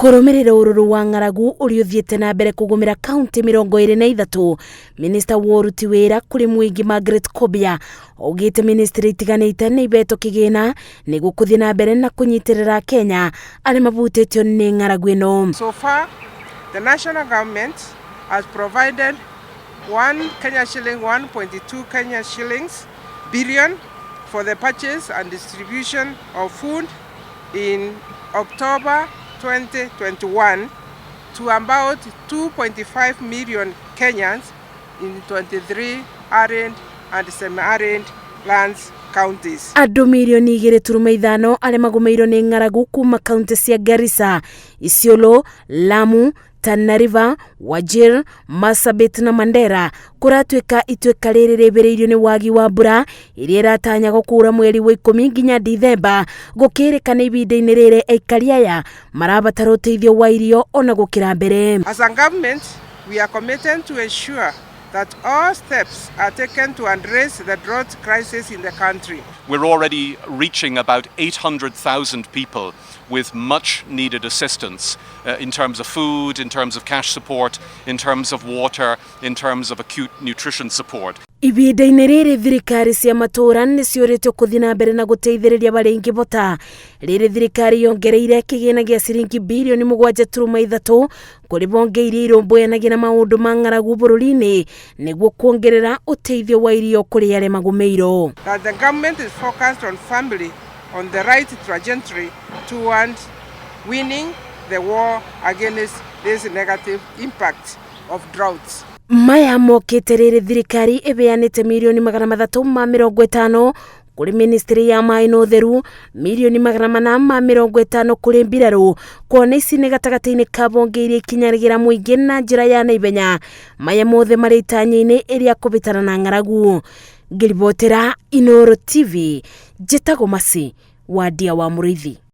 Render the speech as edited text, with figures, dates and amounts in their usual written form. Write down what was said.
Kũrũmĩrĩra ũrũrũ wa ng'aragu ũrĩa ũthiĩte na mbere kũgũmĩra kaunti 23, minista wa ũruti wĩra kũrĩ mũingĩ Margaret Kobia augĩte ministry itiganĩte nĩ ibetwo kĩgĩna nĩguo kũthiĩ na mbere na kũnyitĩrĩra Kenya arĩa mabutĩtio nĩ ng'aragu ĩno. So far, the national government has provided 1 Kenya shilling 1.2 Kenya shillings billion for the purchase and distribution of food in October 2021 to about 2.5 million Kenyans in 23 arid and semi-arid lands counties. Andũ mirioni 2.5 arĩa magũmĩirwo nĩ ng'aragu kuma kaunti cia Garissa, Isiolo, Lamu, Tana River, Wajir, Marsabit na Mandera. Kũratuĩka ituĩka rĩrĩ rĩbĩrĩirio nĩ wagi wa mbura ĩrĩa ĩratanya gũkura mweri wa 10 nginya Dithemba, gũkĩrĩkana ihinda-inĩ rĩrĩ aikari aya marabatara ũteithio wa irio ona gũkĩra mbere. As a government, we are committed to ensure that all steps are taken to address the drought crisis in the country. We're already reaching about 800,000 people with much needed assistance in terms of food, in terms of cash support, in terms of water, in terms of acute nutrition support. Ihinda-inĩ rĩrĩ thirikari cia matũũra nĩ ciũrĩtio kũthiĩ na mbere na gũteithĩrĩria barĩa ingĩbota, rĩrĩ thirikari yongereire kĩgĩna gĩa ciringi birioni 7.3 kũrĩ bonge iria irũmbũyanagia na maũndũ ma ng'aragu bũrũri-inĩ nĩguo kuongerera ũteithio wa irio kũrĩ arĩa magũmĩirwo. That the government is focused on family on the right trajectory towards winning the war against this negative impact of droughts. Maya mokĩte rĩrĩ thirikari ĩbeanĩte mirioni 350 kũrĩ ministry ya maĩ na ũtheru, mirioni 450 kũrĩ mbirarũ, kuona ici nĩ gatagatĩ-inĩ ka bonge iria ikinyagĩra mũingĩ na njĩra ya naihenya. Maya mothe marĩ itanya-inĩ ĩrĩa kũbĩtana na ng'aragu. Ngĩribotera Inooro TV, njĩtagwo Masi Wandia wa Mũrĩithi.